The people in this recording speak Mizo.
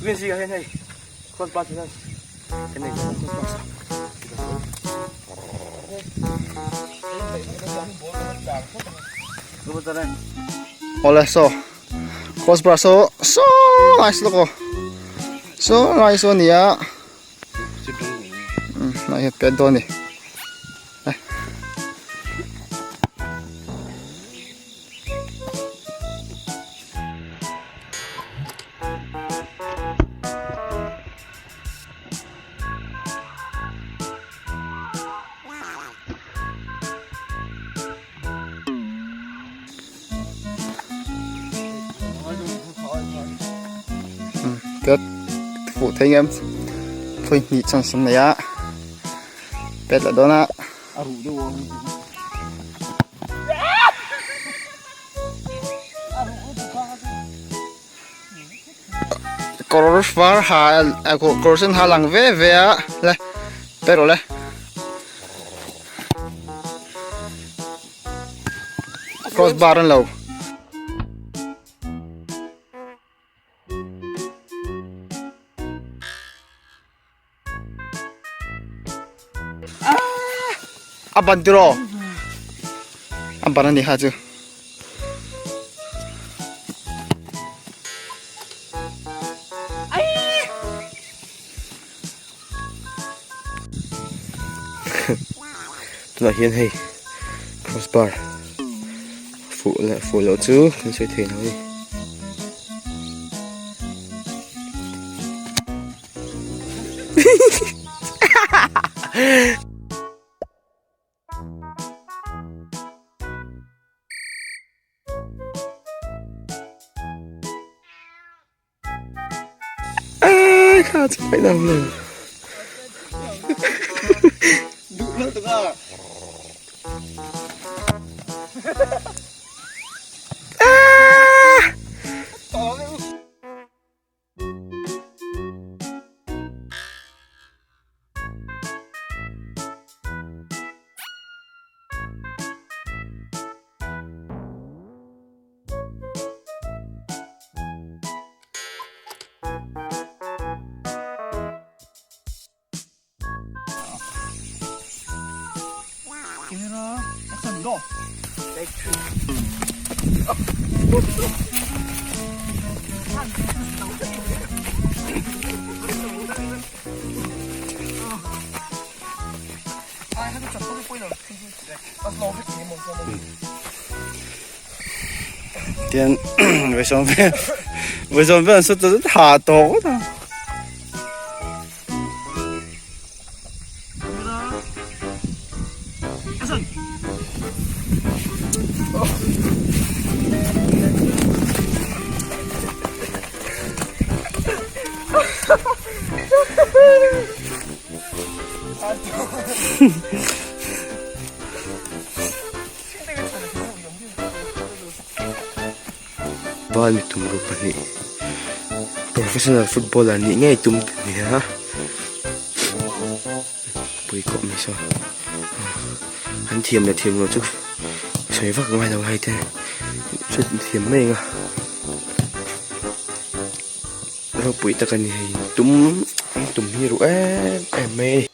Tukin zingah hian hei cross bar hian kan nei tawh cross bar. Awle saw cross bar saw saw lai saw lawk aw saw lai saw a ni a umm hei pet dawn a ni. Pet fuh thei ngem phawi hnih chance an nei a pet leh dawn a. Kawr var ha kawr sen ha lang ve ve a le pet rawh le. Cross bar an lo. A ban tiraw a ban a ni kha chu. Tunah hian hei cross bar fuh leh fuh loh chu kan sawi thei lo a ni. Kha chu phải làm rồi. Tian vawi vel vawi sawm vel an sut ta ha tawh ngawt a. Bal mi tum ru pahnih professional footballer nih ngei tum te ni a pui khawp mai saw an thiam leh thiam loh chu sawi vak ngai lo hei te thiam mai ang a ropui tak a ni hei tum an tum hi ru em em mai a ni.